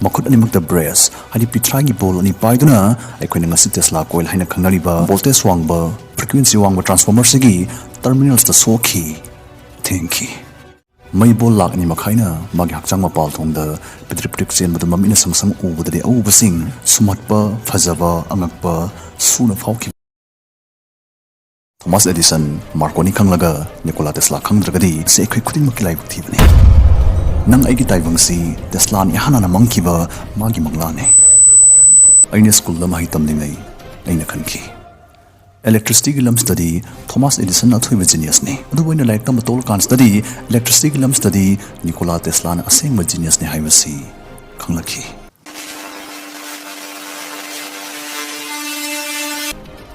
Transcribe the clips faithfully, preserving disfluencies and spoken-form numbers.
ꯃꯈꯨꯠ ꯑꯅꯤꯃꯛꯇ ꯕ꯭ꯔꯦꯁ, ꯍꯥꯏꯗꯤ ꯄꯤꯊ꯭ꯔꯥꯏꯒꯤ ꯕꯣꯜ ꯑꯅꯤ ꯄꯥꯏꯗꯨꯅ ꯑꯩꯈꯣꯏꯅ ꯉꯁꯤ ꯇꯦꯁꯂꯥ ꯀꯣꯏꯜ ꯍꯥꯏꯅ ꯈꯪꯅꯔꯤꯕ ꯚꯣꯜꯇꯦꯖ ꯋꯥꯡꯕ, ꯐ꯭ꯔꯤꯀ꯭ꯋꯦꯟꯁꯤ ꯋꯥꯡꯕ ꯇ꯭ꯔꯥꯟꯁꯐꯣꯔꯃꯔꯁꯤꯒꯤ ꯇꯔꯃꯤꯅꯦꯜꯁꯇ ꯁꯣꯛꯈꯤ, ꯊꯦꯡꯈꯤ꯫ ꯃꯩ ꯕꯣꯜ ꯂꯥꯛ ꯑꯅꯤ ꯃꯈꯥꯏꯅ ꯃꯥꯒꯤ ꯍꯛꯆꯥꯡ ꯃꯄꯥꯜ ꯊꯣꯡꯗ ꯄꯤꯗ꯭ꯔꯤꯛ ꯄꯤꯗ꯭ꯔꯤꯛ ꯆꯦꯟꯕꯗꯨ ꯃꯃꯤꯠꯅ ꯁꯪ ꯁꯪ ꯎꯕꯗꯗꯤ ꯑꯎꯕꯁꯤꯡ ꯁꯨꯝꯍꯠꯄ, ꯐꯖꯕ, ꯑꯉꯛꯄ ꯁꯨꯅ ꯐꯥꯎꯈꯤ꯫ ꯊꯣꯃꯥꯁ ꯑꯦꯗꯤꯁꯟ, ꯃꯥꯔꯀꯣꯅꯤ ꯈꯪꯂꯒ ꯅꯤꯀꯣꯂꯥ ꯇꯦꯁꯂꯥ ꯈꯪꯗ꯭ꯔꯒꯗꯤ ꯁꯤ ꯑꯩꯈꯣꯏ ꯈꯨꯗꯤꯡꯃꯛꯀꯤ ꯂꯥꯏꯕꯛ ꯊꯤꯕꯅꯤ꯫ ꯅꯪ ꯑꯩꯒꯤ ꯇꯥꯏꯕꯪꯁꯤ ꯇꯦꯁꯂꯥꯅ ꯏꯍꯥꯟ ꯍꯥꯟꯅ ꯃꯪꯈꯤꯕ ꯃꯥꯒꯤ ꯃꯪꯂꯥꯟꯅꯤ꯫ ꯑꯩꯅ ꯁ꯭ꯀꯨꯜꯗ ꯃꯍꯩ ꯇꯝꯂꯤꯉꯩ ꯑꯩꯅ ꯈꯟꯈꯤ, ꯏꯂꯦꯛꯇ꯭ꯔꯤꯁꯤꯇꯤꯒꯤ ꯂꯝꯁꯤꯗꯗꯤ ꯊꯣꯃꯥꯁ ꯑꯦꯗꯤꯁꯟ ꯑꯊꯣꯏꯕ ꯖꯤꯅꯤꯌꯁꯅꯤ꯫ ꯑꯗꯨꯕꯨ ꯑꯩꯅ ꯂꯥꯏꯔꯤꯛ ꯇꯝꯕ ꯇꯣꯛꯂꯀꯥꯟꯁꯤꯗꯗꯤ ꯏꯂꯦꯛꯇ꯭ꯔꯤꯁꯤꯇꯤꯒꯤ ꯂꯝꯁꯤꯗꯗꯤ ꯅꯤꯀꯣꯂꯥ ꯇꯦꯁꯂꯥꯅ ꯑꯁꯦꯡꯕ ꯖꯤꯅꯤꯌꯁꯅꯤ ꯍꯥꯏꯕꯁꯤ ꯈꯪꯂꯛꯈꯤ꯫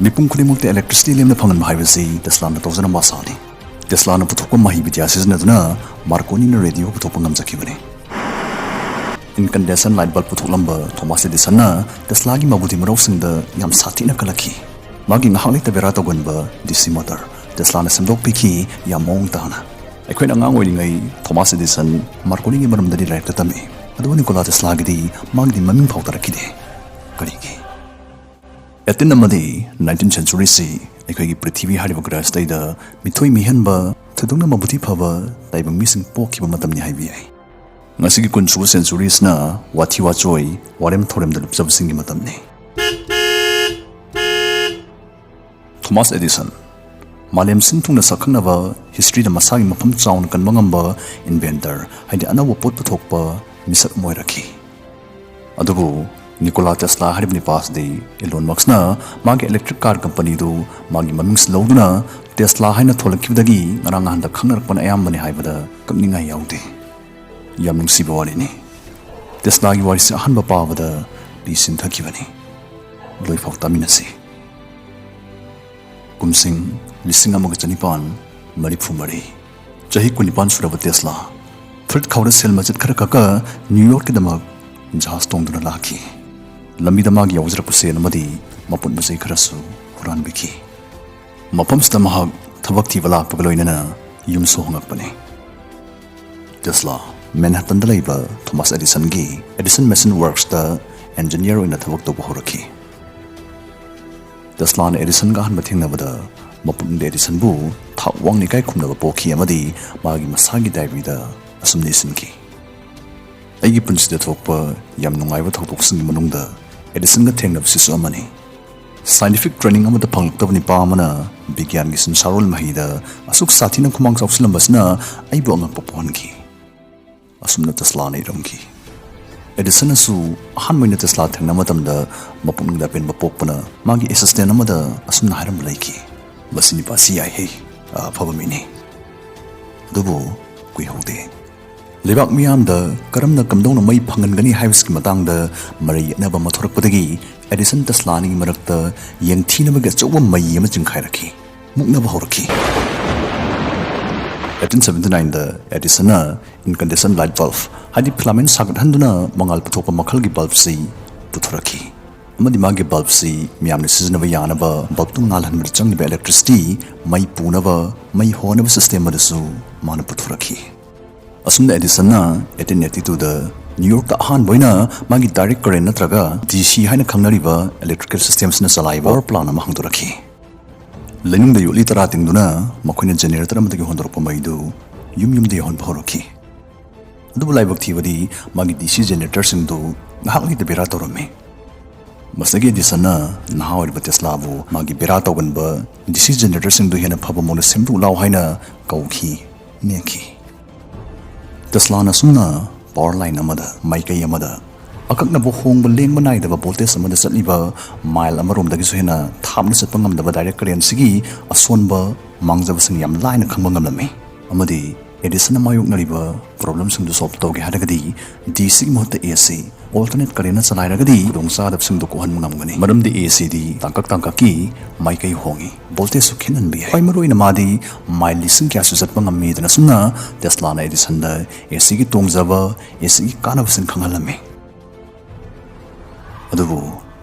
ꯃꯤꯄꯨꯝ ꯈꯨꯗꯤꯡꯃꯛꯇ ꯏꯂꯦꯛꯇ꯭ꯔꯤꯁꯤꯇꯤ ꯂꯦꯝꯅ ꯐꯪꯍꯟꯕ ꯍꯥꯏꯕꯁꯤ ꯇꯦꯁꯂꯥꯅ ꯇꯧꯖꯔꯝꯕ ꯑꯁꯥꯅꯤ꯫ ꯇꯦꯁꯂꯥꯅ ꯄꯨꯊꯣꯛꯄ ꯃꯍꯩ ꯕꯤꯗ꯭ꯌꯥ ꯁꯤꯖꯤꯟꯅꯗꯨꯅ ꯃꯥꯔꯀꯣꯅꯤꯅ ꯔꯦꯗꯤꯑꯣ ꯄꯨꯊꯣꯛꯄ ꯉꯝꯖꯈꯤꯕꯅꯤ꯫ ꯏꯟꯀꯟꯗꯦꯟꯁꯟ ꯂꯥꯏꯠ ꯕꯜꯕ ꯄꯨꯊꯣꯛꯂꯝꯕ ꯊꯣꯃꯥꯁ ꯑꯦꯗꯤꯁꯟꯅ ꯇꯦꯁꯂꯥꯒꯤ ꯃꯕꯨꯗꯤ ꯃꯔꯧꯁꯤꯡꯗ ꯌꯥꯝ ꯁꯥꯊꯤꯅ ꯀꯜꯂꯛꯈꯤ꯫ ꯃꯥꯒꯤ ꯉꯥꯏꯍꯥꯛ ꯂꯩꯇ ꯕꯦꯔꯥ ꯇꯧꯒꯟꯕ ꯗꯤ ꯁꯤ ꯃꯣꯇꯔ ꯇꯦꯁꯂꯥꯅ ꯁꯦꯝꯗꯣꯛꯄꯤꯈꯤ, ꯌꯥꯝ ꯃꯑꯣꯡ ꯇꯥꯅ꯫ ꯑꯩꯈꯣꯏꯅ ꯑꯉꯥꯡ ꯑꯣꯏꯔꯤꯉꯩ ꯊꯣꯃꯥꯁ ꯑꯦꯗꯤꯁꯟ ꯃꯥꯔꯀꯣꯅꯤꯒꯤ ꯃꯔꯝꯗꯗꯤ ꯂꯥꯏꯔꯤꯛꯇ ꯇꯝꯃꯤ, ꯑꯗꯨꯕꯨ ꯅꯤꯀꯣꯂꯥ ꯇꯦꯁꯂꯥꯒꯤꯗꯤ ꯃꯥꯒꯤꯗꯤ ꯃꯃꯤꯡ ꯐꯥꯎ ꯇꯥꯔꯛꯈꯤꯗꯦ꯫ ꯀꯔꯤꯒꯤ? ꯑꯩꯠꯇꯤꯟ ꯑꯃꯗꯤ ꯅꯥꯏꯟꯇꯤꯟ ꯁꯦꯟꯆꯨꯔꯤꯁꯤ ꯑꯩꯈꯣꯏꯒꯤ ꯄ꯭ꯔꯤꯊꯤꯕꯤ ꯍꯥꯏꯔꯤꯕ ꯒ꯭ꯔꯍꯁꯤꯗꯩꯗ ꯃꯤꯊꯣꯏ ꯃꯤꯍꯦꯟꯕ, ꯊꯣꯏꯗꯣꯛꯅ ꯃꯕꯨꯗꯤ ꯐꯕ ꯇꯥꯏꯕꯪ ꯃꯤꯁꯤꯡ ꯄꯣꯛꯈꯤꯕ ꯃꯇꯝꯅꯤ ꯍꯥꯏꯕ ꯌꯥꯏ꯫ ꯉꯁꯤꯒꯤ ꯀꯨꯟꯁꯨꯕ ꯁꯦꯟꯆꯨꯔꯤꯁꯤꯅ ꯋꯥꯊꯤ ꯋꯥꯆꯣꯏ, ꯋꯥꯔꯦꯝ ꯊꯧꯔꯦꯝꯗ ꯂꯨꯞꯆꯕꯁꯤꯡꯒꯤ ꯃꯇꯝꯅꯤ꯫ ꯊꯣꯃꯥꯁ ꯑꯦꯗꯤꯁꯟ, ꯃꯥꯂꯦꯝ ꯁꯤꯟ ꯊꯨꯡꯅ ꯁꯛꯈꯪꯅꯕ, ꯍꯤꯁꯇ꯭ꯔꯤꯗ ꯃꯁꯥꯒꯤ ꯃꯐꯝ ꯆꯥꯎꯅ ꯀꯟꯕ ꯉꯝꯕ ꯏꯟꯚꯦꯟꯇꯔ, ꯍꯥꯏꯗꯤ ꯑꯅꯧꯕ ꯄꯣꯠ ꯄꯨꯊꯣꯛꯄ ꯃꯤꯁꯛ ꯑꯃ ꯑꯣꯏꯔꯛꯈꯤ꯫ ꯑꯗꯨꯕꯨ ꯅꯤꯀꯣꯂꯥ ꯇꯦꯁꯂꯥ ꯍꯥꯏꯔꯤꯕ ꯅꯤꯄꯥꯁꯤꯗꯤ ꯏꯂꯣꯟ ꯃꯛꯁꯅ ꯃꯥꯒꯤ ꯏꯂꯦꯛꯇ꯭ꯔꯤꯛ ꯀꯥꯔ ꯀꯝꯄꯅꯤꯗꯨ ꯃꯥꯒꯤ ꯃꯃꯤꯡꯁꯤ ꯂꯧꯗꯨꯅ ꯇꯦꯁꯂꯥ ꯍꯥꯏꯅ ꯊꯣꯜꯂꯛꯈꯤꯕꯗꯒꯤ ꯉꯔꯥꯡ ꯅꯍꯥꯟꯗ ꯈꯪꯅꯔꯛꯄꯅ ꯑꯌꯥꯝꯕꯅꯤ ꯍꯥꯏꯕꯗ ꯀꯛꯅꯤꯡꯉꯥꯏ ꯌꯥꯎꯗꯦ꯫ ꯌꯥꯝ ꯅꯨꯡꯁꯤꯕ ꯋꯥꯔꯤꯅꯤ꯫ ꯇꯦꯁꯂꯥꯒꯤ ꯋꯥꯔꯤꯁꯤ ꯑꯍꯥꯟꯕ ꯄꯥꯕꯗ ꯄꯤ ꯁꯤꯟꯊꯈꯤꯕꯅꯤ꯫ ꯂꯣꯏꯐꯥꯎ ꯇꯥꯃꯤꯟꯅꯁꯤ꯫ ꯀꯨꯝꯁꯤꯡ ꯂꯤꯁꯤꯡ ꯑꯃꯒ ꯆꯅꯤꯄꯥꯟ ꯃꯔꯤꯐꯨ ꯃꯔꯤ꯫ ꯆꯍꯤ ꯀꯨꯟꯅꯤꯄꯥꯟ ꯁꯨꯔꯕ ꯇꯦꯁꯂꯥ ꯐ꯭ꯔꯤꯠ ꯈꯥꯎꯗ ꯁꯦꯜ ꯃꯆꯦꯠ ꯈꯔ ꯈꯛꯀ ꯅ꯭ꯌꯨ ꯌꯣꯔꯛꯀꯤꯗꯃꯛ ꯖꯍꯥꯖ ꯇꯣꯡꯗꯨꯅ ꯂꯥꯛꯈꯤ꯫ ꯂꯝꯕꯤꯗ ꯃꯥꯒꯤ ꯌꯥꯎꯖꯔꯛꯄ ꯁꯦꯜ ꯑꯃꯗꯤ ꯃꯄꯣꯠ ꯃꯆꯩ ꯈꯔꯁꯨ ꯍꯨꯔꯥꯟꯕꯤꯈꯤ꯫ ꯃꯐꯝꯁꯤꯗ ꯃꯍꯥꯛ ꯊꯕꯛ ꯊꯤꯕ ꯂꯥꯛꯄꯒ ꯂꯣꯏꯅꯅ ꯌꯨꯝꯁꯨ ꯍꯣꯡꯂꯛꯄꯅꯤ꯫ ꯇꯦꯁꯂꯥ ꯃꯦꯟꯍꯇꯟꯗ ꯂꯩꯕ ꯊꯣꯃꯥꯁ ꯑꯦꯗꯤꯁꯟꯒꯤ ꯑꯦꯗꯤꯁꯟ ꯃꯦꯁꯟ ꯋꯔꯛꯁꯇ ꯏꯟꯖꯤꯅꯤꯌꯔ ꯑꯣꯏꯅ ꯊꯕꯛ ꯇꯧꯕ ꯍꯧꯔꯛꯈꯤ꯫ ꯇꯦꯁꯂꯥꯅ ꯑꯦꯗꯤꯁꯟꯒ ꯑꯍꯥꯟꯕ ꯊꯦꯡꯅꯕꯗ ꯃꯄꯨꯛꯅꯤꯡꯗ ꯑꯦꯗꯤꯁꯟꯕꯨ ꯊꯥꯛ ꯋꯥꯡꯅ ꯏꯀꯥꯏ ꯈꯨꯝꯅꯕ ꯄꯣꯛꯈꯤ ꯑꯃꯗꯤ ꯃꯥꯒꯤ ꯃꯁꯥꯒꯤ ꯗꯥꯏꯔꯤꯗ ꯑꯁꯨꯝꯅ ꯏꯁꯤꯟꯈꯤ, "ꯑꯩꯒꯤ ꯄꯨꯟꯁꯤꯗ ꯊꯣꯛꯄ ꯌꯥꯝ ꯅꯨꯡꯉꯥꯏꯕ ꯊꯧꯗꯣꯛꯁꯤꯡꯒꯤ ꯃꯅꯨꯡꯗ ꯑꯦꯗꯤꯁꯟꯒ ꯊꯦꯡꯅꯕꯁꯤꯁꯨ ꯑꯃꯅꯤ꯫ ꯁꯥꯏꯟꯇꯤꯐꯤꯛ ꯇ꯭ꯔꯦꯅꯤꯡ ꯑꯃꯠꯇ ꯐꯪꯂꯛꯇꯕ ꯅꯤꯄꯥ ꯑꯃꯅ ꯕꯤꯒ꯭ꯌꯥꯟꯒꯤ ꯁꯤꯟꯁꯥꯔꯣꯜ ꯃꯍꯩꯗ ꯑꯁꯨꯛ ꯁꯥꯊꯤꯅ ꯈꯨꯃꯥꯡ ꯆꯥꯎꯁꯤꯜꯂꯝꯕꯁꯤꯅ ꯑꯩꯕꯨ ꯑꯉꯛꯄ ꯄꯣꯛꯍꯟꯈꯤ꯫ ꯑꯁꯨꯝꯅ ꯇꯦꯁꯂꯥꯅ ꯏꯔꯝꯈꯤ꯫ ꯑꯦꯗꯤꯁꯟꯅꯁꯨ ꯑꯍꯥꯟꯕ ꯑꯣꯏꯅ ꯇꯦꯁꯂꯥ ꯊꯦꯡꯅꯕ ꯃꯇꯝꯗ ꯃꯄꯨꯛꯅꯤꯡꯗ ꯑꯄꯦꯟꯕ ꯄꯣꯛꯄꯅ ꯃꯥꯒꯤ ꯑꯦꯁꯤꯁꯇꯦꯟ ꯑꯃꯗ ꯑꯁꯨꯝꯅ ꯍꯥꯏꯔꯝꯕ ꯂꯩꯈꯤ, "ꯃꯁꯤ ꯅꯤꯄꯥꯁꯤ ꯌꯥꯏꯍꯦ, ꯑꯐꯕ ꯃꯤꯅꯤ"꯫ ꯑꯗꯨꯕꯨ ꯀꯨꯏꯍꯧꯗꯦ꯫ ꯂꯩꯕꯥꯛ ꯃꯤꯌꯥꯝꯗ ꯀꯔꯝꯅ ꯀꯝꯗꯧꯅ ꯃꯩ ꯐꯪꯍꯟꯒꯅꯤ ꯍꯥꯏꯕꯁꯤꯒꯤ ꯃꯇꯥꯡꯗ ꯃꯔꯩ ꯌꯦꯠꯅꯕ ꯑꯃ ꯊꯣꯔꯛꯄꯗꯒꯤ ꯑꯦꯗꯤꯁꯟ ꯇꯦꯁꯂꯥ ꯑꯅꯤꯒꯤ ꯃꯔꯛꯇ ꯌꯦꯡꯊꯤꯅꯕꯒꯤ ꯑꯆꯧꯕ ꯃꯩ ꯑꯃ ꯆꯤꯡꯈꯥꯏꯔꯛꯈꯤ, ꯃꯨꯛꯅꯕ ꯍꯧꯔꯛꯈꯤ꯫ ꯑꯩꯠꯇꯤꯟ ꯁꯕꯦꯟꯇꯤ ꯅꯥꯏꯟꯗ ꯑꯦꯗꯤꯁꯟꯅ incandescent light bulb, ꯍꯥꯏꯗꯤ filament ꯁꯥꯒꯠꯍꯟꯗꯨꯅ ꯃꯉꯥꯜ ꯄꯨꯊꯣꯛꯄ ꯃꯈꯜꯒꯤ ꯕꯜꯕꯁꯤ ꯄꯨꯊꯣꯔꯛꯈꯤ꯫ ꯑꯃꯗꯤ ꯃꯥꯒꯤ ꯕꯜꯕꯁꯤ ꯃꯤꯌꯥꯝꯅ ꯁꯤꯖꯤꯟꯅꯕ ꯌꯥꯅꯕ ꯕꯜꯕꯇꯨ ꯉꯥꯜꯍꯟꯕꯗ ꯆꯪꯂꯤꯕ electricity ꯃꯩ ꯄꯨꯅꯕ, ꯃꯩ ꯍꯣꯅꯕ system ꯑꯗꯨꯁꯨ ꯃꯥꯅ ꯄꯨꯊꯣꯔꯛꯈꯤ꯫ ꯑꯁꯨꯝꯅ ꯑꯦꯗꯤꯁꯟꯅ ꯑꯩꯠꯇꯤꯟ ꯑꯩꯠꯇꯤ ꯇꯨꯗ ꯅ꯭ꯌꯨ ꯌꯣꯔꯛꯇ ꯑꯍꯥꯟꯕ ꯑꯣꯏꯅ ꯃꯥꯒꯤ direct current ꯅꯠꯇ꯭ꯔꯒ D C ꯍꯥꯏꯅ ꯈꯪꯅꯔꯤꯕ electrical systemꯁꯤꯅ ꯆꯂꯥꯏꯕ power plant ꯑꯃ ꯍꯥꯡꯗꯣꯔꯛꯈꯤ꯫ ꯂꯩꯅꯨꯡꯗ ꯌꯣꯠꯂꯤ ꯇꯔꯥ ꯇꯤꯡꯗꯨꯅ ꯃꯈꯣꯏꯅ generator ꯑꯃꯗꯒꯤ ꯍꯣꯟꯗꯣꯔꯛꯄ ꯃꯩꯗꯨ ꯌꯨꯝ ꯌꯨꯝꯗ ꯌꯧꯍꯟꯕ ꯍꯧꯔꯛꯈꯤ꯫ ꯑꯗꯨꯕꯨ ꯂꯥꯏꯕꯛ ꯊꯤꯕꯗꯤ ꯃꯥꯒꯤ D C generatorꯁꯤꯡꯗꯨ ꯉꯥꯏꯍꯥꯛ ꯂꯩꯇ ꯕꯦꯔꯥ ꯇꯧꯔꯝꯃꯤ꯫ ꯃꯁꯤꯗꯒꯤ ꯑꯦꯗꯤꯁꯟꯅ ꯅꯍꯥ ꯑꯣꯏꯔꯤꯕ ꯇꯦꯁꯂꯥꯕꯨ ꯃꯥꯒꯤ ꯕꯦꯔꯥ ꯇꯧꯒꯟꯕ D C generatorꯁꯤꯡꯗꯨ ꯍꯦꯟꯅ ꯐꯕ ꯃꯑꯣꯡꯗ ꯁꯦꯝꯗꯣꯛꯎ ꯂꯥꯎ ꯍꯥꯏꯅ ꯀꯧꯈꯤ, ꯅꯦꯛꯈꯤ꯫ ꯇꯦꯁꯂꯥꯅ ꯑꯁꯨꯝꯅ power line ꯑꯃꯗ, ꯃꯥꯏꯀꯩ ꯑꯃꯗ, ꯑꯀꯛꯅꯕ ꯍꯣꯡꯕ ꯂꯦꯡꯕ ꯅꯥꯏꯗꯕ voltage ꯑꯃꯗ ꯆꯠꯂꯤꯕ mile ꯑꯃꯔꯣꯝꯗꯒꯤꯁꯨ ꯍꯦꯟꯅ ꯊꯥꯞꯅ ꯆꯠꯄ ꯉꯝꯗꯕ direct currentꯁꯤꯒꯤ ꯑꯁꯣꯟꯕ ꯃꯥꯡꯖꯕꯁꯤꯡ ꯌꯥꯝ ꯂꯥꯏꯅ ꯈꯪꯕ ꯉꯝꯂꯝꯃꯤ꯫ ꯑꯃꯗꯤ ꯑꯦꯗꯤꯁꯟꯅ ꯃꯥꯌꯣꯛꯅꯔꯤꯕ problemꯁꯤꯡꯗꯨ solve ꯇꯧꯒꯦ ꯍꯥꯏꯔꯒꯗꯤ D Cꯒꯤ ꯃꯍꯨꯠꯇ A C, alternate currentꯅ ꯆꯂꯥꯏꯔꯒꯗꯤ ꯈꯨꯗꯣꯡꯆꯥꯗꯕꯁꯤꯡꯗꯨ ꯀꯣꯛꯍꯟꯕ ꯉꯝꯒꯅꯤ꯫ ꯃꯔꯝꯗꯤ A Cꯗꯤ ꯇꯥꯡꯀꯛ ꯇꯥꯡꯀꯛꯀꯤ ꯃꯥꯏꯀꯩ ꯍꯣꯡꯏ, voltageꯁꯨ ꯈꯦꯠꯍꯟꯕ ꯌꯥꯏ꯫ ꯈ꯭ꯋꯥꯏ ꯃꯔꯨꯑꯣꯏꯅ ꯃꯥꯗꯤ mile ꯂꯤꯁꯤꯡ ꯀꯌꯥꯁꯨ ꯆꯠꯄ ꯉꯝꯃꯤꯗꯅ ꯑꯁꯨꯝꯅ ꯇꯦꯁꯂꯥꯅ ꯑꯦꯗꯤꯁꯟꯗ A Cꯒꯤ ꯇꯣꯡꯖꯕ, A Cꯒꯤ ꯀꯥꯟꯅꯕꯁꯤꯡ ꯈꯪꯍꯜꯂꯝꯃꯤ꯫ ꯑꯗꯨꯕꯨ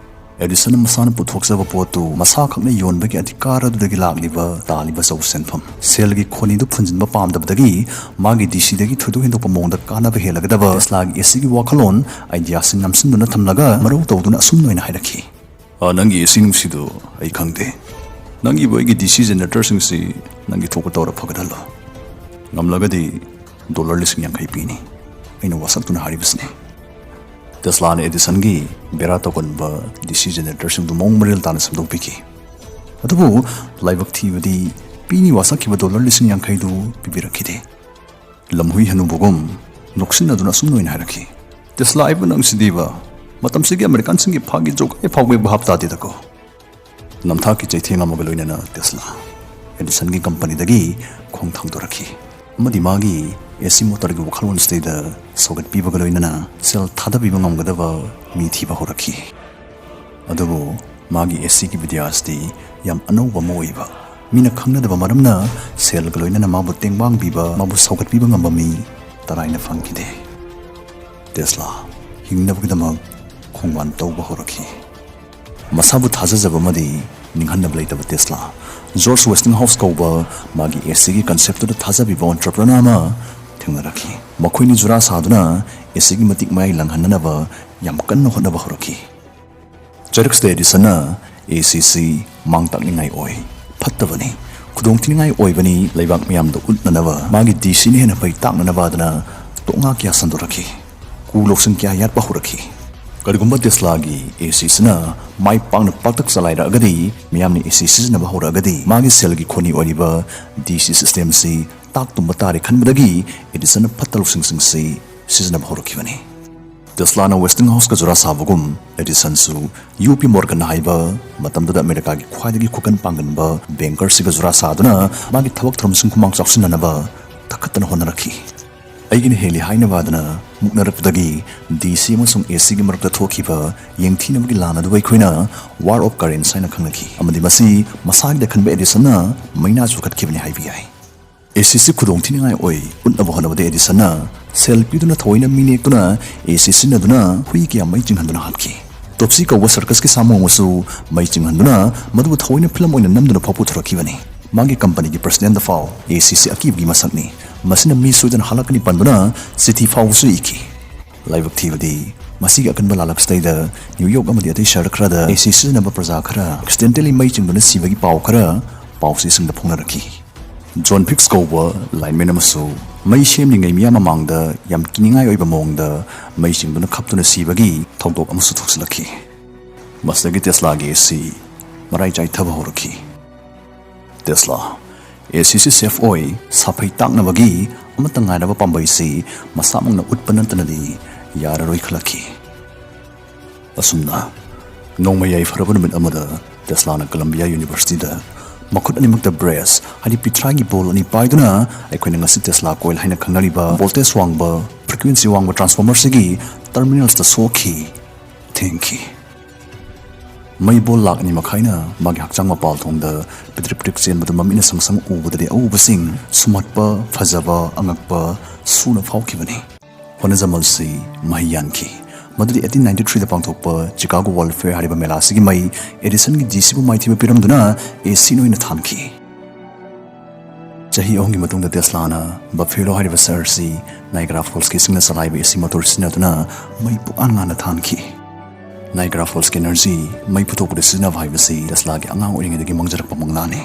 ꯑꯦꯗꯤꯁꯟꯅ ꯃꯁꯥꯅ ꯄꯨꯊꯣꯛꯆꯕ ꯄꯣꯠꯇꯨ ꯃꯁꯥꯈꯛꯅ ꯌꯣꯟꯕꯒꯤ ꯑꯙꯤꯀꯥꯔ ꯑꯗꯨꯗꯒꯤ ꯂꯥꯛꯂꯤꯕ ꯇꯥꯜꯂꯤꯕ ꯆꯧ ꯁꯦꯟꯐꯝ, ꯁꯦꯜꯒꯤ ꯈꯣꯅꯤꯗꯨ ꯐꯨꯟꯖꯤꯟꯕ ꯄꯥꯝꯗꯕꯗꯒꯤ ꯃꯥꯒꯤ ꯗꯤ ꯁꯤꯗꯒꯤ ꯊꯣꯏꯗꯣꯛ ꯍꯦꯟꯗꯣꯛꯄ ꯃꯑꯣꯡꯗ ꯀꯥꯟꯅꯕ ꯍꯦꯜꯂꯒꯗꯕ ꯇꯦꯁꯂꯥꯒꯤ ꯑꯦꯁꯤꯒꯤ ꯋꯥꯈꯜꯂꯣꯟ, ꯑꯥꯏꯗꯤꯌꯥꯁꯤꯡ ꯅꯝꯁꯤꯟꯗꯨꯅ ꯊꯝꯂꯒ ꯃꯔꯧ ꯇꯧꯗꯨꯅ ꯑꯁꯨꯝꯅ ꯑꯣꯏꯅ ꯍꯥꯏꯔꯛꯈꯤ꯫ "ꯑ, ꯅꯪꯒꯤ ꯑꯦꯁꯤ ꯅꯨꯡꯁꯤꯗꯨ ꯑꯩ ꯈꯪꯗꯦ꯫ ꯅꯪꯒꯤꯕꯨ ꯑꯩꯒꯤ ꯗꯤ ꯁꯤ ꯖꯦꯅꯦꯔꯦꯇꯔꯁꯤꯡꯁꯤ ꯅꯪꯒꯤ ꯊꯣꯛꯄ ꯇꯧꯔ ꯐꯒꯠꯍꯜꯂꯣ꯫ ꯉꯝꯂꯒꯗꯤ ꯗꯣꯂꯔ ꯂꯤꯁꯤꯡ ꯌꯥꯡꯈꯩ ꯄꯤꯅꯤ꯫ ꯑꯩꯅ ꯋꯥꯁꯛꯇꯨꯅ ꯍꯥꯏꯔꯤꯕꯁꯤꯅꯤ"꯫ ꯇꯦꯁꯂꯥꯅ ꯑꯦꯗꯤꯁꯟꯒꯤ ꯕꯦꯔꯥ ꯇꯧꯒꯟꯕ ꯗꯤ ꯁꯤ ꯖꯦꯅꯦꯔꯦꯇꯔꯁꯤꯡꯗꯨ ꯃꯑꯣꯡ ꯃꯔꯤꯜ ꯇꯥꯅ ꯁꯦꯝꯗꯣꯛꯄꯤꯈꯤ꯫ ꯑꯗꯨꯕꯨ ꯂꯥꯏꯕꯛ ꯊꯤꯕꯗꯤ ꯄꯤꯅꯤ ꯋꯥꯁꯛꯈꯤꯕ ꯗꯣꯂꯔ ꯂꯤꯁꯤꯡ ꯌꯥꯡꯈꯩꯗꯨ ꯄꯤꯕꯤꯔꯛꯈꯤꯗꯦ꯫ ꯂꯝꯍꯨꯏ ꯍꯅꯨꯕꯒꯨꯝ ꯅꯣꯛꯁꯤꯟꯅꯗꯨꯅ ꯑꯁꯨꯝꯅ ꯑꯣꯏꯅ ꯍꯥꯏꯔꯛꯈꯤ, "ꯇꯦꯁꯂꯥ ꯍꯥꯏꯕ ꯅꯪꯁꯤꯗꯤꯕ, ꯃꯇꯝꯁꯤꯒꯤ ꯑꯃꯦꯔꯤꯀꯥꯟꯁꯤꯡꯒꯤ ꯐꯥꯒꯤ ꯖꯣꯒꯥꯏ ꯐꯥꯎꯕꯒꯤ ꯚꯥꯞ ꯇꯥꯗꯦꯗꯀꯣ"꯫ ꯅꯝꯊꯥꯛꯀꯤ ꯆꯩꯊꯦꯡ ꯑꯃꯒ ꯂꯣꯏꯅꯅ ꯇꯦꯁꯂꯥ ꯑꯦꯗꯤꯁꯟꯒꯤ ꯀꯝꯄꯅꯤꯗꯒꯤ ꯈꯣꯡ ꯊꯥꯡꯗꯣꯔꯛꯈꯤ ꯑꯃꯗꯤ ꯃꯥꯒꯤ ꯑꯦꯁꯤ ꯃꯣꯇꯔꯒꯤ ꯋꯥꯈꯜꯂꯣꯟꯁꯤꯗꯩꯗ ꯁꯧꯒꯠꯄꯤꯕꯒ ꯂꯣꯏꯅꯅ ꯁꯦꯜ ꯊꯥꯗꯕꯤꯕ ꯉꯝꯒꯗꯕ ꯃꯤ ꯊꯤꯕ ꯍꯧꯔꯛꯈꯤ꯫ ꯑꯗꯨꯕꯨ ꯃꯥꯒꯤ ꯑꯦꯁꯤꯒꯤ ꯕꯤꯗꯤꯌꯥꯁꯇꯤ ꯌꯥꯝ ꯑꯅꯧꯕ ꯑꯃ ꯑꯣꯏꯕ, ꯃꯤꯅ ꯈꯪꯅꯗꯕ ꯃꯔꯝꯅ ꯁꯦꯜꯒ ꯂꯣꯏꯅꯅ ꯃꯥꯕꯨ ꯇꯦꯡꯕꯥꯡꯕꯤꯕ, ꯃꯥꯕꯨ ꯁꯧꯒꯠꯄꯤꯕ ꯉꯝꯕ ꯃꯤ ꯇꯔꯥꯏꯅ ꯐꯪꯈꯤꯗꯦ꯫ ꯇꯦꯁꯂꯥ ꯍꯤꯡꯅꯕꯒꯤꯗꯃꯛ ꯈꯣꯡꯕꯥꯟ ꯇꯧꯕ ꯍꯧꯔꯛꯈꯤ꯫ ꯃꯁꯥꯕꯨ ꯊꯥꯖꯖꯕ ꯑꯃꯗꯤ ꯅꯤꯡꯍꯟꯅꯕ ꯂꯩꯇꯕ ꯇꯦꯁꯂꯥ, ꯖꯣꯔꯖ ꯋꯦꯁꯇꯤꯡꯍꯥꯎꯁ ꯀꯧꯕ ꯃꯥꯒꯤ ꯑꯦꯁꯤꯒꯤ ꯀꯟꯁꯦꯞꯇꯨꯗ ꯊꯥꯖꯕꯤꯕ ꯑꯣꯟꯇꯔꯄ꯭ꯔꯅꯔ ꯑꯃ ꯊꯦꯡꯅꯔꯛꯈꯤ꯫ ꯃꯈꯣꯏꯅꯤ ꯖꯨꯔꯥ ꯁꯥꯗꯨꯅ ꯑꯦꯁꯤꯒꯤ ꯃꯇꯤꯛ ꯃꯌꯥꯏ ꯂꯪꯍꯟꯅꯅꯕ ꯌꯥꯝ ꯀꯟꯅ ꯍꯣꯠꯅꯕ ꯍꯧꯔꯛꯈꯤ꯫ ꯆꯔꯤꯛꯁꯇ ꯑꯦꯗꯤꯁꯟꯅ ꯑꯦꯁꯤꯁꯤ ꯃꯥꯡ ꯇꯥꯛꯅꯤꯡꯉꯥꯏ ꯑꯣꯏ, ꯐꯠꯇꯕꯅꯤ, ꯈꯨꯗꯣꯡꯊꯤꯅꯤꯡꯉꯥꯏ ꯑꯣꯏꯕꯅꯤ, ꯂꯩꯕꯥꯛ ꯃꯤꯌꯥꯝꯗ ꯎꯠꯅꯅꯕ, ꯃꯥꯒꯤ ꯗꯤꯁꯤꯅ ꯍꯦꯟꯅ ꯐꯩ ꯇꯥꯛꯅꯅꯕ ꯑꯗꯨꯅ ꯇꯣꯛꯉꯥꯛ ꯀꯌꯥ ꯁꯟꯗꯣꯔꯛꯈꯤ꯫ ꯀꯨ ꯂꯧꯁꯤꯡ ꯀꯌꯥ ꯌꯥꯠꯄ ꯍꯧꯔꯛꯈꯤ꯫ ꯀꯔꯤꯒꯨꯝꯕ ꯇꯦꯁꯂꯥꯒꯤ ꯑꯦꯁꯤꯁꯤꯅ ꯃꯥꯏ ꯄꯥꯛꯅ ꯄꯥꯛꯇꯛ ꯆꯂꯥꯏꯔꯛꯑꯒꯗꯤ, ꯃꯤꯌꯥꯝꯅ ꯑꯦꯁꯤ ꯁꯤꯖꯤꯟꯅꯕ ꯍꯧꯔꯛꯑꯒꯗꯤ, ꯃꯥꯒꯤ ꯁꯦꯜꯒꯤ ꯈꯣꯅꯤ ꯑꯣꯏꯔꯤꯕ ꯗꯤꯁꯤ ꯁꯤꯁꯇꯦꯝꯁꯤ ꯇꯥꯛ ꯇꯨꯝꯕ ꯇꯥꯔꯦ ꯈꯟꯕꯗꯒꯤ ꯑꯦꯗꯤꯁꯟꯅ ꯐꯠꯇ ꯂꯧꯁꯤꯡꯁꯤꯡꯁꯤ ꯁꯤꯖꯤꯟꯅꯕ ꯍꯧꯔꯛꯈꯤꯕꯅꯤ꯫ ꯇꯦꯁꯂꯥꯅ ꯋꯦꯁꯇꯤꯡꯍꯥꯎꯁꯀ ꯖꯨꯔꯥ ꯁꯥꯕꯒꯨꯝ, ꯑꯦꯗꯤꯁꯟꯁꯨ ꯌꯨ ꯄꯤ ꯃꯣꯔꯒꯟ ꯍꯥꯏꯕ ꯃꯇꯝꯗꯨꯗ ꯑꯃꯦꯔꯤꯀꯥꯒꯤ ꯈ꯭ꯋꯥꯏꯗꯒꯤ ꯈꯨꯀꯟ ꯄꯥꯡꯒꯟꯕ ꯕꯦꯡꯀꯔꯁꯤꯒ ꯖꯨꯔꯥ ꯁꯥꯗꯨꯅ ꯃꯥꯒꯤ ꯊꯕꯛ ꯊꯧꯔꯝꯁꯤꯡ ꯈꯨꯃꯥꯡ ꯆꯥꯎꯁꯤꯟꯅꯅꯕ ꯇꯛꯈꯠꯇꯅ ꯍꯣꯠꯅꯔꯛꯈꯤ꯫ ꯑꯩꯒꯤꯅ ꯍꯦꯜꯂꯤ ꯍꯥꯏꯅꯕ ꯑꯗꯨꯅ ꯃꯨꯛꯅꯔꯛꯄꯗꯒꯤ ꯗꯤꯁꯤ ꯑꯃꯁꯨꯡ ꯑꯦꯁꯤꯒꯤ ꯃꯔꯛꯇ ꯊꯣꯛꯈꯤꯕ ꯌꯦꯡꯊꯤꯅꯕꯒꯤ ꯂꯥꯟ ꯑꯗꯨ ꯑꯩꯈꯣꯏꯅ War of Currents ꯍꯥꯏꯅ ꯈꯪꯅꯈꯤ, ꯑꯃꯗꯤ ꯃꯁꯤ ꯃꯁꯥꯒꯤꯗ ꯈꯟꯕ ꯑꯦꯗꯤꯁꯟꯅ ꯃꯩꯅꯥ ꯆꯨꯈꯠꯈꯤꯕꯅꯤ ꯍꯥꯏꯕ ꯌꯥꯏ꯫ ꯑꯦꯁꯤꯁꯤ ꯈꯨꯗꯣꯡꯊꯤꯅꯤꯡꯉꯥꯏ ꯑꯣꯏ ꯎꯠꯅꯕ ꯍꯣꯠꯅꯕꯗ ꯑꯦꯗꯤꯁꯟꯅ ꯁꯦꯜ ꯄꯤꯗꯨꯅ ꯊꯑꯣꯏꯅ ꯃꯤ ꯅꯦꯛꯇꯨꯅ ꯑꯦꯁꯤ ꯁꯤꯖꯤꯟꯅꯗꯨꯅ ꯍꯨꯏ ꯀꯌꯥ ꯃꯩ ꯆꯤꯡꯍꯟꯗꯨꯅ ꯍꯥꯠꯈꯤ꯫ ꯇꯣꯞꯁꯤ ꯀꯧꯕ ꯁꯔꯀꯁꯀꯤ ꯁꯥꯃꯨ ꯑꯃꯁꯨ ꯃꯩ ꯆꯤꯡꯍꯟꯗꯨꯅ ꯃꯗꯨꯕꯨ ꯊꯑꯣꯏꯅ ꯐꯤꯂꯝ ꯑꯣꯏꯅ ꯅꯝꯗꯨꯅ ꯐꯥꯎ ꯄꯨꯊꯣꯔꯛꯈꯤꯕꯅꯤ꯫ ꯃꯥꯒꯤ ꯀꯝꯄꯅꯤꯒꯤ ꯄ꯭ꯔꯁꯤꯗꯦꯟꯗ ꯐꯥꯎ ꯑꯦꯁꯤꯁꯤ ꯑꯀꯤꯕꯒꯤ ꯃꯁꯛꯅꯤ, ꯃꯁꯤꯅ ꯃꯤ ꯁꯣꯏꯗꯅ ꯍꯥꯠꯂꯛꯀꯅꯤ ꯄꯟꯗꯨꯅ ꯆꯤꯊꯤ ꯐꯥꯎꯕꯁꯨ ꯏꯈꯤ꯫ ꯂꯥꯏꯕꯛ ꯊꯤꯕꯗꯤ, ꯃꯁꯤꯒꯤ ꯑꯀꯟꯕ ꯂꯥꯜꯂꯛꯁꯤꯗꯩꯗ ꯅ꯭ꯌꯨ ꯌꯣꯔꯛ ꯑꯃꯗꯤ ꯑꯇꯩ ꯁꯍꯔ ꯈꯔꯗ ꯑꯦꯁꯤ ꯁꯤꯖꯤꯟꯅꯕ ꯄ꯭ꯔꯖꯥ ꯈꯔ ꯑꯦꯛꯁꯤꯗꯦꯟꯇꯦꯂꯤ ꯃꯩ ꯆꯤꯡꯗꯨꯅ ꯁꯤꯕꯒꯤ ꯄꯥꯎ ꯈꯔ ꯄꯥꯎꯆꯦꯁꯤꯡꯗ ꯐꯣꯡꯅꯔꯛꯈꯤ꯫ ꯖꯣꯟ ꯐꯤꯛꯁ ꯀꯧꯕ ꯂꯥꯏꯟꯃꯦꯟ ꯑꯃꯁꯨ ꯃꯩ ꯁꯦꯝꯂꯤꯉꯩ ꯃꯤꯌꯥꯝ ꯃꯃꯥꯡꯗ ꯌꯥꯝ ꯀꯤꯅꯤꯡꯉꯥꯏ ꯑꯣꯏꯕ ꯃꯑꯣꯡꯗ ꯃꯩ ꯆꯤꯡꯗꯨꯅ ꯈꯞꯇꯨꯅ ꯁꯤꯕꯒꯤ ꯊꯧꯗꯣꯛ ꯑꯃꯁꯨ ꯊꯣꯛꯆꯤꯜꯂꯛꯈꯤ꯫ ꯃꯁꯤꯗꯒꯤ ꯇꯦꯁꯂꯥꯒꯤ ꯑꯦꯁꯤ ꯃꯔꯥꯏ ꯆꯥꯏꯊꯕ ꯍꯧꯔꯛꯈꯤ꯫ ꯇꯦꯁꯂꯥ ꯑꯦꯁꯤꯁꯤ ꯁꯦꯐ ꯑꯣꯏ, ꯁꯥꯐꯩ ꯇꯥꯛꯅꯕꯒꯤ ꯑꯃꯠꯇ ꯉꯥꯏꯔꯕ ꯄꯥꯝꯕꯩꯁꯤ ꯃꯁꯥꯃꯛꯅ ꯎꯠꯄ ꯅꯠꯇꯅꯗꯤ ꯌꯥꯔꯔꯣꯏ ꯈꯜꯂꯛꯈꯤ꯫ ꯑꯁꯨꯝꯅ ꯅꯣꯡꯃ ꯌꯥꯏꯐꯔꯕ ꯅꯨꯃꯤꯠ ꯑꯃꯗ ꯇꯦꯁꯂꯥꯅ ꯀꯂꯝꯕꯤꯌꯥ ꯌꯨꯅꯤꯚꯔꯁꯤꯇꯤꯗ ꯃꯈꯨꯠ ꯑꯅꯤꯃꯛꯇ ꯕ꯭ꯔꯦꯁ, ꯍꯥꯏꯗꯤ ꯄꯤꯊ꯭ꯔꯥꯒꯤ ꯕꯣꯜ ꯑꯅꯤ ꯄꯥꯏꯗꯨꯅ ꯑꯩꯈꯣꯏꯅ ꯉꯁꯤ ꯇꯦꯁꯂꯥ ꯀꯣꯏꯜ ꯍꯥꯏꯅ ꯈꯪꯅꯔꯤꯕ ꯚꯣꯜꯇꯦꯖ ꯋꯥꯡꯕ, ꯐ꯭ꯔꯤꯀ꯭ꯋꯦꯟꯁꯤ ꯋꯥꯡꯕ ꯇ꯭ꯔꯥꯟꯁꯐꯣꯔꯃꯔꯁꯤꯒꯤ ꯇꯔꯃꯤꯅꯦꯜꯁꯇ ꯁꯣꯛꯈꯤ, ꯊꯦꯡꯈꯤ꯫ ꯃꯩ ꯕꯣꯜ ꯂꯥꯛ ꯑꯅꯤ ꯃꯈꯥꯏꯅ ꯃꯥꯒꯤ ꯍꯛꯆꯥꯡ ꯃꯄꯥꯜ ꯊꯣꯡꯗ ꯄꯤꯗ꯭ꯔꯤꯛ ꯄꯤꯗ꯭ꯔꯤꯛ ꯆꯦꯟꯕꯗꯨ ꯃꯃꯤꯠꯅ ꯁꯪ ꯁꯪ ꯎꯕꯗꯗꯤ ꯑꯎꯕꯁꯤꯡ ꯁꯨꯝꯍꯠꯄ, ꯐꯖꯕ, ꯑꯉꯛꯄ ꯁꯨꯅ ꯐꯥꯎꯈꯤꯕꯅꯤ꯫ ꯍꯣꯅꯖꯃꯜꯁꯤ ꯃꯍꯩ ꯌꯥꯟꯈꯤ꯫ ꯃꯗꯨꯗꯤ ꯑꯩꯠꯇꯤꯟ ꯅꯥꯏꯟꯇꯤ ꯊ꯭ꯔꯤꯗ ꯄꯥꯡꯊꯣꯛꯄ ꯆꯤꯀꯥꯒꯣ ꯋꯥꯔꯜꯗ ꯐꯦꯌꯔ ꯍꯥꯏꯔꯤꯕ ꯃꯦꯂꯥ ꯑꯁꯤꯒꯤ ꯃꯩ ꯑꯦꯗꯤꯁꯟꯒꯤ ꯖꯤꯁꯤꯕꯨ ꯃꯥꯏꯊꯤꯕ ꯄꯤꯔꯝꯗꯨꯅ ꯑꯦꯁꯤꯅ ꯑꯣꯏꯅ ꯊꯥꯟꯈꯤ꯫ ꯆꯍꯤ ꯑꯍꯨꯝꯒꯤ ꯃꯇꯨꯡꯗ ꯇꯦꯁꯂꯥꯅ ꯕꯐꯦꯂꯣ ꯍꯥꯏꯔꯤꯕ ꯁꯍꯔꯁꯤ ꯅꯥꯏꯒ꯭ꯔꯥ ꯐꯣꯜꯁꯀꯤ ꯏꯁꯤꯡꯅ ꯆꯂꯥꯏꯕ ꯑꯦꯁꯤ ꯃꯣꯇꯣꯔ ꯁꯤꯖꯤꯟꯅꯗꯨꯅ ꯃꯩ ꯄꯨꯛꯉꯥꯟ ꯉꯥꯟꯅ ꯊꯥꯟꯈꯤ꯫ ꯅꯥꯏꯒ꯭ꯔꯥ ꯐꯣꯜꯁꯀꯤ ꯏꯅꯔꯖꯤ ꯃꯩ ꯄꯨꯊꯣꯛꯄꯗ ꯁꯤꯖꯤꯟꯅꯕ ꯍꯥꯏꯕꯁꯤ ꯇꯦꯁꯂꯥꯒꯤ ꯑꯉꯥꯡ ꯑꯣꯏꯔꯤꯉꯩꯗꯒꯤ ꯃꯪꯖꯔꯛꯄ ꯃꯪꯂꯥꯅꯤ꯫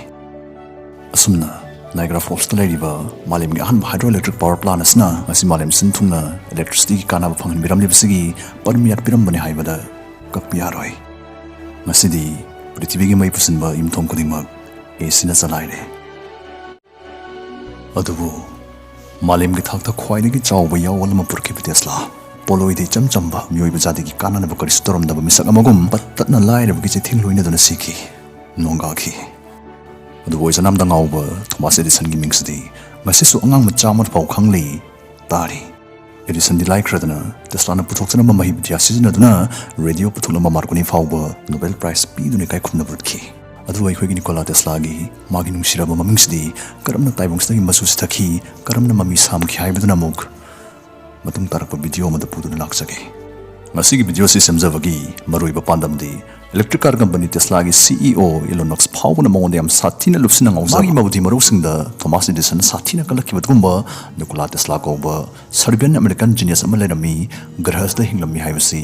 ꯑꯁꯨꯝꯅ ꯅꯥꯏꯒ꯭ꯔꯥ ꯐꯣꯜꯁꯇ ꯂꯩꯔꯤꯕ ꯃꯥꯂꯦꯝꯒꯤ ꯑꯍꯥꯟꯕ ꯍꯥꯏꯗ꯭ꯔꯣ ꯏꯂꯦꯛꯇ꯭ꯔꯤꯛ ꯄꯥꯋꯔ ꯄ꯭ꯂꯥꯟ ꯑꯁꯤꯅ ꯉꯁꯤ ꯃꯥꯂꯦꯝ ꯁꯤꯟ ꯊꯨꯡꯅ ꯏꯂꯦꯛꯇ꯭ꯔꯤꯁꯤꯇꯤꯒꯤ ꯀꯥꯟꯅꯕ ꯐꯪꯍꯟꯕꯤꯔꯝꯂꯤꯕꯁꯤꯒꯤ ꯄꯔꯃꯤꯌꯥꯠ ꯄꯤꯔꯝꯕꯅꯤ ꯍꯥꯏꯕꯗ ꯀꯛꯄ ꯌꯥꯔꯣꯏ꯫ ꯉꯁꯤꯗꯤ ꯄ꯭ꯔꯤꯊꯤꯕꯤꯒꯤ ꯃꯩ ꯄꯨꯁꯤꯟꯕ ꯌꯨꯝꯊꯣꯡ ꯈꯨꯗꯤꯡꯃꯛ ꯑꯦꯁꯤꯅ ꯆꯂꯥꯏꯔꯦ꯫ ꯑꯗꯨꯕꯨ ꯃꯥꯂꯦꯝꯒꯤ ꯊꯥꯛꯇ ꯈ꯭ꯋꯥꯏꯗꯒꯤ ꯆꯥꯎꯕ ꯌꯥꯑꯣꯜ ꯑꯃ ꯄꯨꯔꯛꯈꯤꯕ ꯇꯦꯁꯂꯥ, ꯄꯣꯠꯂꯣꯏꯗ ꯏꯆꯝ ꯆꯝꯕ ꯃꯤꯑꯣꯏꯕ ꯖꯥꯇꯤꯒꯤ ꯀꯥꯟꯅꯅꯕ ꯀꯔꯤꯁꯨ ꯇꯧꯔꯝꯗꯕ ꯃꯤꯁꯛ ꯑꯃꯒꯨꯝ ꯄꯠ ꯇꯠꯅ ꯂꯥꯏꯔꯕꯒꯤ ꯆꯩꯊꯦꯡ ꯂꯣꯏꯅꯗꯨꯅ ꯁꯤꯈꯤ, ꯅꯣꯡꯒꯥꯈꯤ꯫ ꯑꯗꯨꯕꯨ ꯑꯣꯏꯖꯅꯥꯝꯗ ꯉꯥꯎꯕ ꯊꯣꯃꯥꯁ ꯑꯦꯗꯤꯁꯟꯒꯤ ꯃꯤꯡꯁꯤꯗꯤ ꯉꯁꯤꯁꯨ ꯑꯉꯥꯡ ꯃꯆꯥ ꯑꯃꯗ ꯐꯥꯎ ꯈꯪꯂꯤ, ꯇꯥꯔꯤ꯫ ꯑꯦꯗꯤꯁꯟꯗꯤ ꯂꯥꯏꯈ꯭ꯔꯗꯅ ꯇꯦꯁꯂꯥꯅ ꯄꯨꯊꯣꯛꯆꯔꯝꯕ ꯃꯍꯩ ꯕꯤꯗ꯭ꯌꯥ ꯁꯤꯖꯤꯟꯅꯗꯨꯅ ꯔꯦꯗꯤꯑꯣ ꯄꯨꯊꯣꯛꯂꯝꯕ ꯃꯥꯔꯀꯣꯅꯤ ꯐꯥꯎꯕ ꯅꯣꯕꯦꯜ ꯄ꯭ꯔꯥꯏꯖ ꯄꯤꯗꯨꯅ ꯏꯀꯥꯏ ꯈꯨꯝꯅꯕ ꯎꯠꯈꯤ꯫ ꯑꯗꯨꯕꯨ ꯑꯩꯈꯣꯏꯒꯤ ꯅꯤꯀꯣꯂꯥ ꯇꯦꯁꯂꯥꯒꯤ ꯃꯥꯒꯤ ꯅꯨꯡꯁꯤꯔꯕ ꯃꯃꯤꯡꯁꯤꯗꯤ ꯀꯔꯝꯅ ꯇꯥꯏꯕꯪꯁꯤꯗꯒꯤ ꯃꯆꯨ ꯁꯤꯊꯛꯈꯤ, ꯀꯔꯝꯅ ꯃꯃꯤ ꯁꯥꯝꯈꯤ ꯍꯥꯏꯕꯗꯨꯅ ꯑꯃꯨꯛ ꯃꯇꯨꯡ ꯇꯥꯔꯛꯄ ꯚꯤꯗꯤꯑꯣ ꯑꯃꯗ ꯄꯨꯗꯨꯅ ꯂꯥꯛꯆꯒꯦ꯫ ꯉꯁꯤꯒꯤ ꯚꯤꯗꯤꯑꯣ ꯑꯁꯤ ꯁꯦꯝꯖꯕꯒꯤ ꯃꯔꯨꯑꯣꯏꯕ ꯄꯥꯟꯗꯝꯗꯤ electric car company Tesla ꯒꯤ C E O Elon Musk ꯐꯥꯎꯕꯅ ꯃꯉꯣꯟꯗ ꯌꯥꯝ ꯁꯥꯊꯤꯅ ꯂꯨꯞꯁꯤꯟꯅ ꯉꯥꯎꯖꯕ ꯃꯥꯒꯤ ꯃꯧꯖꯤ ꯃꯔꯧꯁꯤꯡꯗ Thomas Edison ꯁꯥꯊꯤꯅ ꯀꯜꯂꯛꯈꯤꯕ ꯑꯗꯨꯒꯨꯝꯕ Nikola Tesla ꯀꯧꯕ Serbian American genius ꯑꯃ ꯂꯩꯔꯝꯃꯤ, ꯒ꯭ꯔꯍꯁꯇ ꯍꯤꯡꯂꯝꯃꯤ ꯍꯥꯏꯕꯁꯤ